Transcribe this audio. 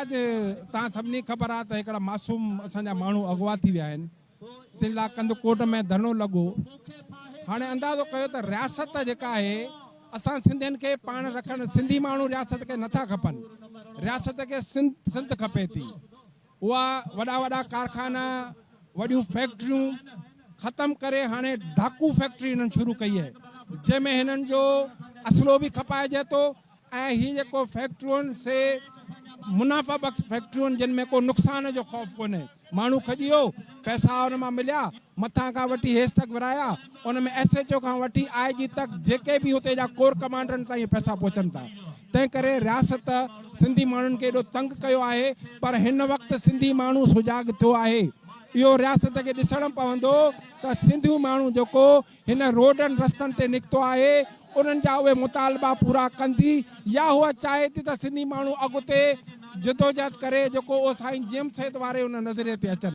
اڄ توهان سڀني کي خبر آهي ته هڪڙا معصوم اسان جا ماڻهو اغوا ٿي ويا آهن تن لاء ڪنڌڪوٽ ۾ ڌرڻو لڳو. هاڻي اندازو ڪيو ته رياست جيڪا آهي اسان سنڌين کي پاڻ رکڻ سنڌي ماڻهو رياست کي نٿا کپن رياست کي سنڌ کپي ٿي. اها وڏا وڏا ڪارخانا وڏيون فيڪٽريون ختم ڪري هاڻي ڊاڪو فيڪٽري هنن شروع ڪئي آهي جنهن ۾ هنن جو اصلو به کپائجي ٿو ۽ هي جيڪو فيڪٽريون سي منافع بخش فيڪٽريون جن ۾ ڪو نقصان جو خوف ڪونهي ماڻهو کڄي ويو پئسا ان مان مليا مٿان کان وٺي هيستڪ ورهايا ان ۾ ايس ايڇ او کان وٺي آء جي تڪ جيڪي به هتي جا ڪور ڪمانڊرن تائين پئسا پهچن ٿا تنهن ڪري رياست سنڌي ماڻهن کي ايڏو تنگ ڪيو آهي پر هن وقت سنڌي ماڻهو سجاڳ ٿيو آهي اهو رياست کي ڏسڻ پوندو ته سنڌي ماڻهو جيڪو هن روڊن رستن تي نڪتو آهي انهن جا اهي مطالبا پورا ڪندي يا هوء چاهي ٿي ته سنڌي ماڻهو اڳتي جدوجهد ڪري جيڪو اهو سائين جي ايم سيد واري ان نظريي تي اچن.